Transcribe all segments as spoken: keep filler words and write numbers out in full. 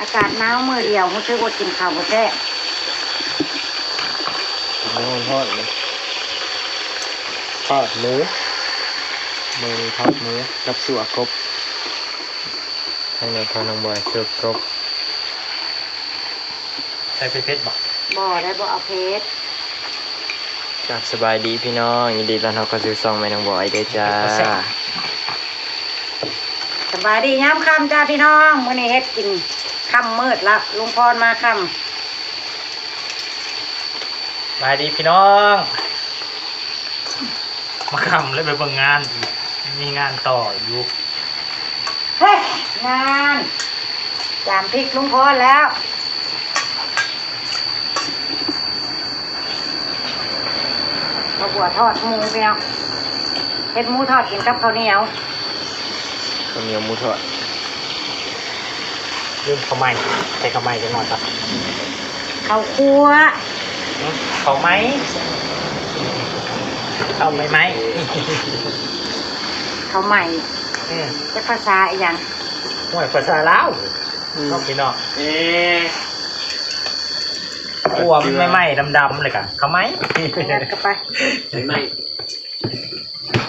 อากาศหนาวมื้อเดียวรู้สึกว่ากินข้าวบ่แซ่บ กินน้ำมันทอดเลย ทอดหมู มื้อนี้ทอดหมูกับซั่วกบ ทางนี้ทอดน้องบอยซั่วกบ ใส่เผ็ดๆบ่ บ่ได้ บ่เอาเผ็ด ครับ สบายดีพี่น้อง ยินดีต้อนรับเข้าสู่ช่องแม่น้องบอยเด้อจ้า สบายดียามค่ำจ้าพี่น้อง มื้อนี้เฮ็ดกินค่ำมืดละ ลุงพรมาค่ำ สบายดีพี่น้อง มาค่ำแล้วไปเบิ่งงานอีก มีงานต่ออยู่ เฮ้ย งาน จามพริกลุงพรแล้ว ข้าวบัวทอดหมูพี่น้อง เฮ็ดหมูทอดกินกับข้าวเหนียว ข้าวเหนียวหมูทอด ลืมข้าวไหม้ ใส่ข้าวไหม้จังหน่อยครับ ข้าวคั่ว หืม ข้าวไหม้ ข้าวไหม้ไหม้ ข้าวไหม้ อืม เป็นภาษาอีหยัง โอ้ย ภาษาลาว อืม เนาะพี่น้อง เอ๊ะ คั่วมันไหม้ๆ ดำๆ เลยกะ ข้าวไหม้ ยัดเข้าไป ไหม้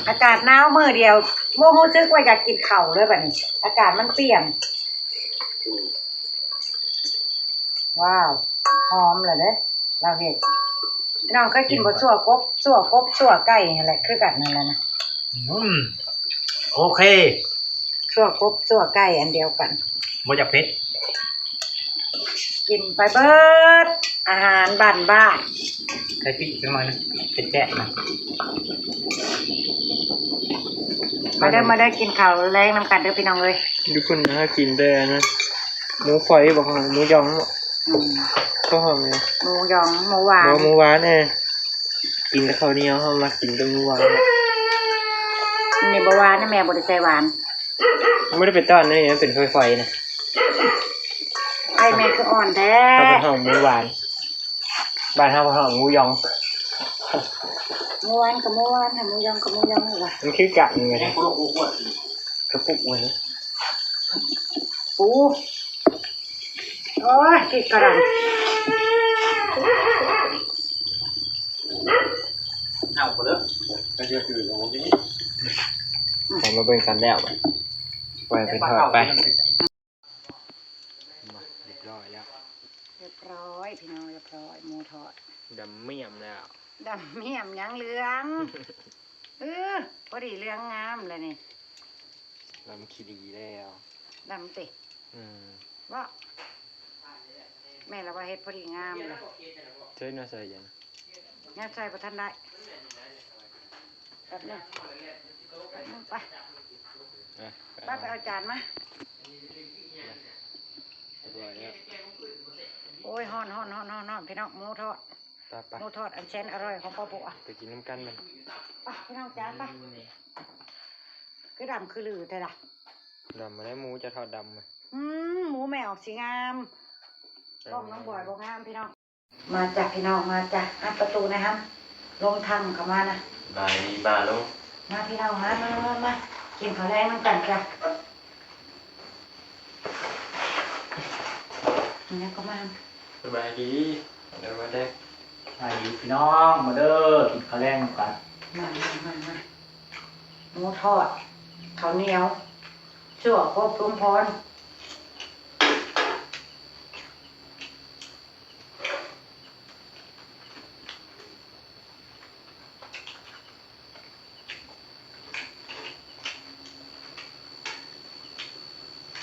อากาศหนาวมื้อเดียว บ่รู้สึกว่าอยากกินข้าวเลยบัดนี้ อากาศมันเปลี่ยน ว้าว หอมเลยเด้ เราเฮ็ด น้องเคยกินบ่ ซั่วกบ ซั่วกบ ซั่วไก่นั่นแหละ คือกันนั่นแหละนะ อืม โอเค ซั่วกบ ซั่วไก่อันเดียวกัน บ่อยากเผ็ด กินไปเบิด อาหารบ้านๆ ใส่พริกจังหน่อยนะ เผ็ดแจ๊ะนะ มาเด้อ มาเด้อ กินข้าวแลงนำกันเด้อพี่น้องเอ้ย ทุกคนนะ กินแต่อันนั้น หมูฝอยบ่ หมูหยองบ่ อืม ข้าวหอมเลย หมูหยอง หมูหวาน บ่ หมูหวานเออ กินกับข้าวเหนียว เฮามากินกับหมูหวาน นี่บ่หวานนะ แม่บ่ได้ใส่หวาน มันบ่ได้เป็นต้อนนี่ มันเป็นฝอยๆ นะ ไอ้แม่คืออ่อนแท้ เฮาเป็นห้องหมูหวาน บ้านเฮาเป็นห้องหมูหยอง หมูหวานกับหมูหวาน หมูหยองกับหมูหยองนี่ล่ะ มันคือกันไง กระปุกมัน ปู โอ้ย กินกระดัง เอาไปเลย ก็จะคือเอาไว้นี่ ใส่มาเบิ่งกันแล้ว ปล่อยเป็นทอดไป เรียบร้อยแล้ว เรียบร้อยพี่น้อง เรียบร้อย หมูทอด ดำเมี่ยมแล้ว ดำเมี่ยมยังเหลือง เออ พอดีเหลืองงามเลยนี่ ดำขี้ดีแล้ว ดำติ อืม บ่ แม่ละว่าเฮ็ดพอดีงามเลย เจ้ยน่าใส่ยัง ยัดใส่บ่ทันได้ แป๊บหนึ่ง แป๊บหนึ่ง ไป อ่ะ ไป ไป ไปเอาจานมา เรียบร้อยแล้ว โอ้ย ฮ้อน ฮ้อน ฮ้อน ฮ้อน ฮ้อน พี่น้อง หมูทอด ไป ไป หมูทอดอันแสนอร่อยของป้าบัว ไปกินน้ำกันมัน ไป พี่น้องจ๋า ไป คือดำคือลือแท้ล่ะ ดำมาได้ หมูจะทอดดำมา อืม หมูแม่ออกสีงาม เออ กล้องน้องบอยบ่งามพี่น้อง มาจ้ะพี่น้อง มาจ้ะ อัดประตูนะครับ ลงทางเข้ามานะ บายดีบ้าลูก มาพี่น้อง มา มา มา มา กินข้าวแลงนำกันจ้ะ นี่ก็มา สบายดี เดี๋ยวมาได้ สบายดีพี่น้อง มาเด้อ กินข้าวแลงนำกัน มา มา มา มา หมูทอด ข้าวเหนียว ซั่วกบลุงพร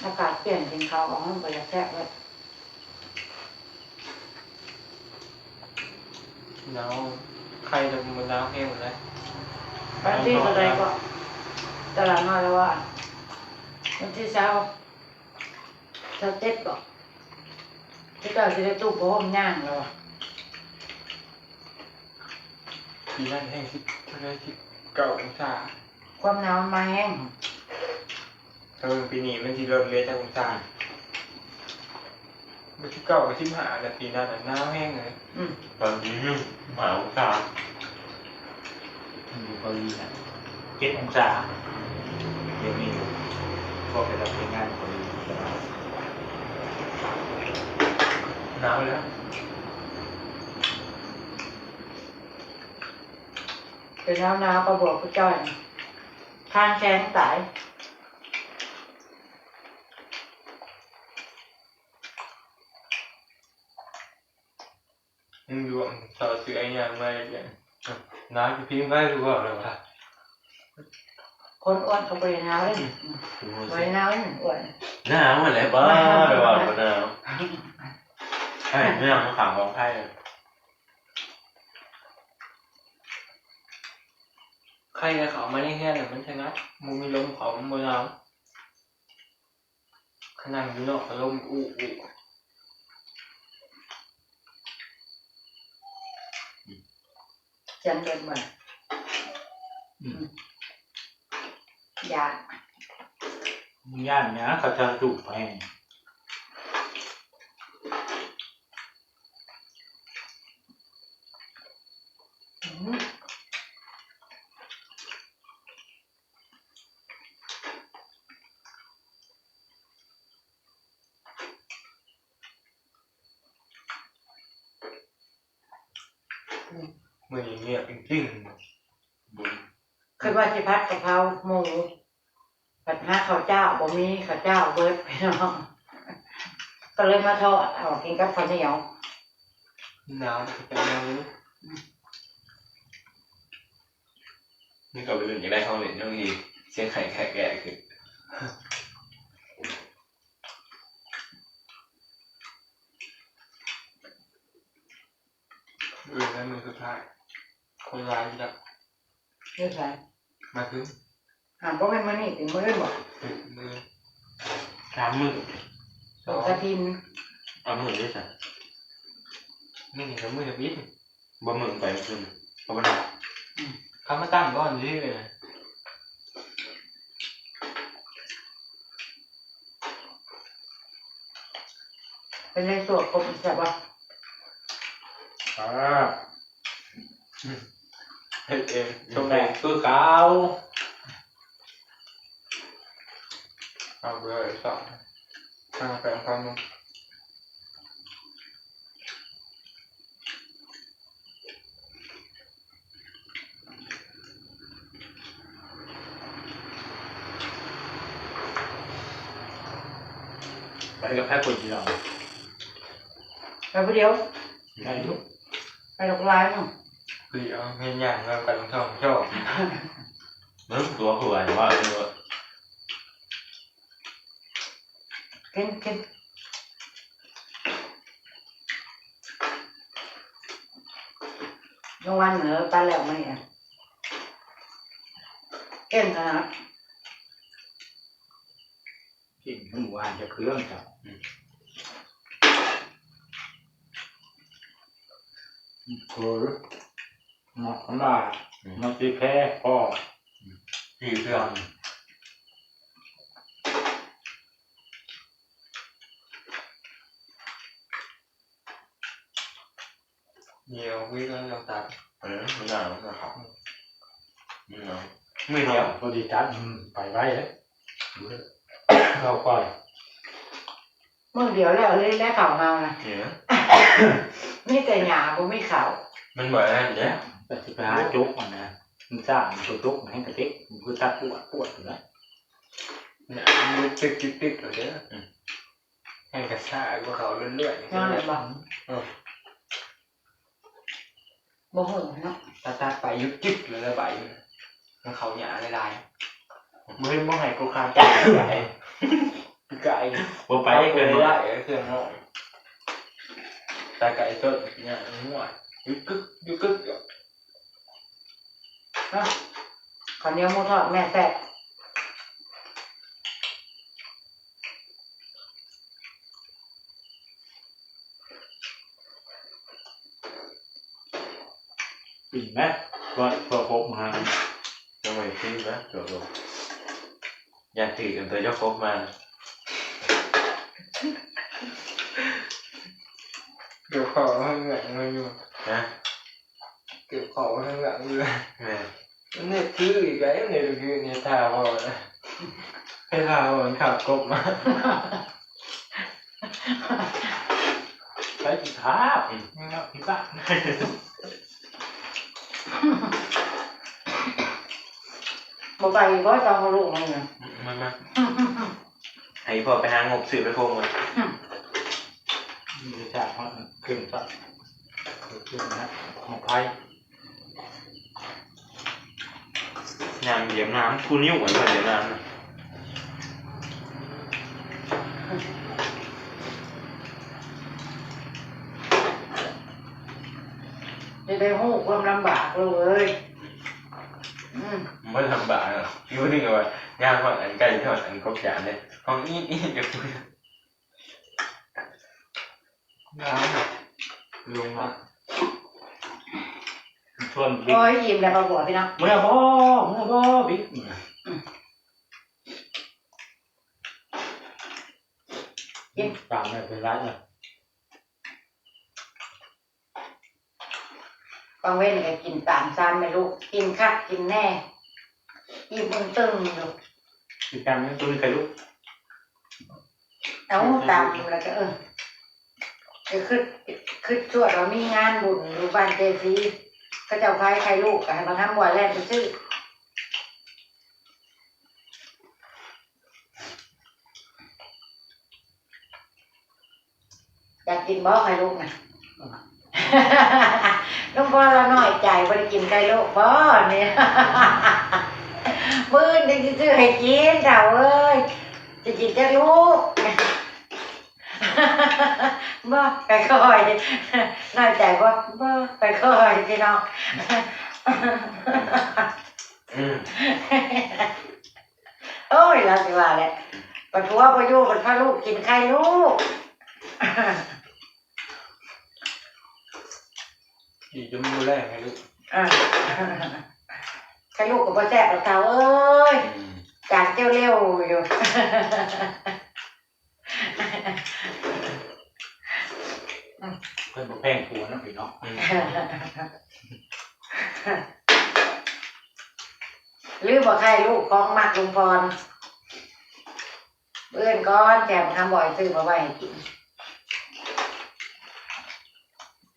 อากาศเปลี่ยน กินข้าวของมันก็อยากแซ่บเลย หนาว ไข้จะมันหนาวแห้งหมดเลย วันที่เท่าใดก็ ตลาดน้อยแล้วว่า วันที่ซาว ซาวเจ็ดบ่ ที่เก่าสิได้ตู้ผ้าห่มย่างแล้วอะ ปีนั้นแห้งสิบ เท่าใด สิบเก้าองศา ความหนาวมันมาแห้ง ถ้าเบิ่งปีนี้มันสิลดเหลือจักองศา มันสิบเก้ากับสิบห้า แล้วปีนั้นน่ะหนาวแห้งเลย อืม ตอนนี้อยู่ห้าองศา อยู่เกาหลีนะ เจ็ดองศา เดี๋ยวนี้พวกไปรับใช้งานเกาหลี สบาย หนาวแล้ว เป็นหนาวๆ ปลาบวกผู้จ้อย คางแข็งตาย ยังอยู่ ถอดเสื้อยังไงเนี่ย หนาวจะพิงไว้หรือว่าอะไรวะ คนอ้วนเขาบ่ได้หนาวเด้ อืม บ่ได้หนาวเด้ อ้วน หนาวนั่นแหละบ่ แต่ว่าบ่หนาว ให้เรื่องมาขังของไพ่ ไข่เขามาในเฮือนน่ะมันสงัด บ่มีลมเขามันบ่หนาว ขนาดอยู่นอกก็ลมอู้อู้ เสียงเด็กมัน อืม อย่า ย่านนะเขาจะดุไป อืม มื้อนี้เงียบจริงๆ บุญ คิดว่าสิผัดกะเพราหมู ผัดหาข้าวเจ้าบ่มี ข้าวเจ้าเบิดพี่น้อง ก็เลยมาทอดเอากินกับข้าวเหนียว หนาวแต่ก็หนาวอยู่ นี่ก็เป็นอย่างได้ห้องเรียนช่วงนี้ เสียงไข่แขกแกะคือ เออ แล้วมือสุดท้าย คนร้ายอยู่แล้ว เรื่องใคร มาถึง ถามพวกแม่นมื้อนี้เป็นมื้ออื่นบ่ มื้อ สามมื้อ สอง กระถิน เอามื้อนี้ซะ มื้อนี้กับมื้อทำอิฐ บ่มื้อไปมื้อคืน เพราะว่า อืม เขามาตั้งก่อนนี่เลย เป็นไง สวดครบแซ่บบ่ อ่า เฮ็ดเอง ชงเอง คือขาว เอาเบอร์ไอ้สอง ทางแปลงความนุ่ม ไปกับแพทย์คนเดียว ไปผู้เดียว ได้อยู่ ไปดอกลายเนาะ คือเอาเงินอย่างเงินไปลงท่องชอบ มันตัวผู้ใหญ่ว่าเออ กิน กิน กลางวันเหนือปลาแหลวไหมอ่ะ เก่งขนาด กินหมูหวานจะเครื่องจ้ะ อืม โอ้ย หมอกน้ำลาย อืม มันตีแพ้พ่อ อืม ตีเครื่อง เดี๋ยววิทย์แล้วยังตัด เออ ไม่ได้แล้วนะครับ อืม ไม่เอา ไม่เดียว พอดีตัด อืม ไปไว้เลย เข้าก่อน มื้อเดียวแล้วเลย แล้วข้าวเฮานะ เนี่ย มีแต่หญ้า บ่มีข้าว มันบ่ได้เด้อ แต่สิไปหาจกมันนะ มันซ่า มันตัวจก มันให้กระเตะ มันคือตัดปวด ปวดอยู่นะ เนี่ย มันตึก ตึก ตึก เลยเด้อ อืม แห้งกระซ่า กว่าเขาเรื่อยๆ นั่นแหละบ่ เออ บ่เหิงเนาะ ตัดๆ ไปยุบจึกเลยละใบ มันเขาหญ้าหลายๆ มื้อนี้บ่ให้กูคางไก่ ไก่ บ่ไป เอาไป เกิน ได้ เครื่องน้อย แต่ไก่สดเนี่ย มันง่วง ยุบกึก ยุบกึกอยู่ เนาะ ข้าวเหนียวหมูทอดแม่แซ่บ ปีนไหม ก็ตัวพกมา จะไปซื้อนะ ตัวพก อย่าถือกันตัวเจ้าพกมา เดี๋ยวขอให้เหมือนมาอยู่ ฮะ เก็บของไว้ข้างหลังเลย แม่น มันเนี่ยคืออีกแล้วเนี่ย คือเนี่ยท่าพ่อนะ ให้ท่าพ่อมันขับกบมา ไปสิครับ อืม พี่ป้า บ่ไปอีกบ่ เจ้าลูกมันน่ะ มันมา ให้พ่อไปหางบซื้อไปโคงมัน อืม มีแต่จากฮอดเครื่องซัก เครื่องนะ ของไผ ยางเหยียบน้ำ คู่นิ้วเหมือนกันเหยียบน้ำนะ จะได้ฮู้ความลำบากเลยเว้ย อืม บ่ลำบากหรอก อยู่นี่ก็ว่า ย่างฮอดอันไกล ฮอดอันกบยานเลย ของอีดอีดอยู่ น้ำลงมา ชวนบิ๊ก โอ้ย อิ่มแล้วบ่บัวพี่น้อง เมื่อบ่ เมื่อบ่ บิ๊ก อืม กิน ตามไม่เป็นไรเลย บางเว้นก็กินตามซ้ำไม่รู้ กินคักกินแน่ อิ่มอึ้งตึงอยู่ กินตามนั้นตัวนี้ใครรู้ เอาตามแล้วก็ เออ ก็คือ คือช่วงเรามีงานบุญอยู่บ้านเจซี เขาเจ้าขายไข่ลูก ก็ให้มาทำบัวแล่นไปซื้อ อยากกินบ่ไข่ลูกนะ ลุงพรละน้อยใจ บ่ได้กินไข่ลูกบ่เนี่ย มื้อนี้สิซื้อให้กินเฒ่าเอ้ย สิกินจักลูก บ่ ค่อยๆ น้อยใจบ่ บ่ ค่อยๆ พี่น้อง อืม โอ้ย ลาวสิว่าแหละ บัดผัวบ่อยู่ บัดพาลูกกินไข่ลูก อีกจนมื้อแรกไข่ลูก อ่า ไข่ลูกก็บ่แซ่บดอกเฒ่าเอ้ย อืม จางเจ้าเร็วอยู่ เพิ่นบ่แพงผัวเนาะพี่น้อง อืม หรือบ่ไข่ลูกของมักลุงพร เอื้อนก่อน แถมคำบ่อยซื้อมาไว้ให้กิน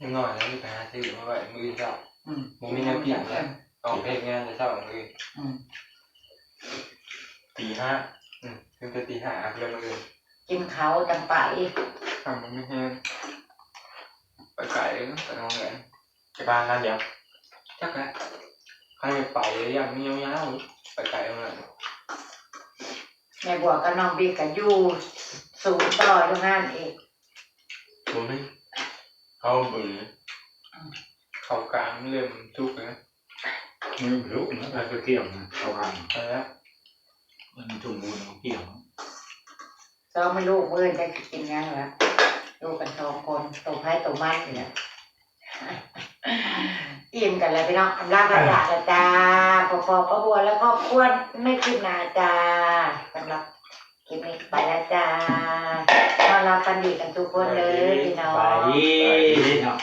ยังน้อยแล้วไปหาซื้อมาไว้มื้อเช้า อืม บ่มีแนวกินแล้ว ต้องไปเฮ็ดงานแต่เช้ามื้อ อืม ตีห้า อืม ตั้งแต่ตีห้า อ่ะ เริ่มมื้อ กินเขาวจังไป ทำมันไม่แห้ง ไปไกล ไปโรงเรียน จะบ้านนั่นเดียว จักแหละ ใครไปอย่างนี้ยาวๆ ไปไกลเลย แม่บัวกับน้องบิ๊กก็อยู่สูงต่ออยู่งานเอง บ่แม่น เขาเบิ่ง อืม เขากลางเริ่มทุกข์นะ มันรู้นะ อะไรก็เกี่ยวนะ เขากลาง เออ มันจุ่มมูลของเกี่ยว สองแม่ลูกมื้อนี้จะกินหยังล่ะ ลูกกันสองคน โตไผโตมันนี่แหละ อิ่มกันแล้วพี่น้อง อำลาพระจากแล้วจ้า พอๆ ป้าบัวและครอบครัวในคลิปหน้าจ้า สำหรับคลิปนี้ไปแล้วจ้า นอนหลับฝันดีกันทุกคนเลยพี่น้อง สบายดีเนาะ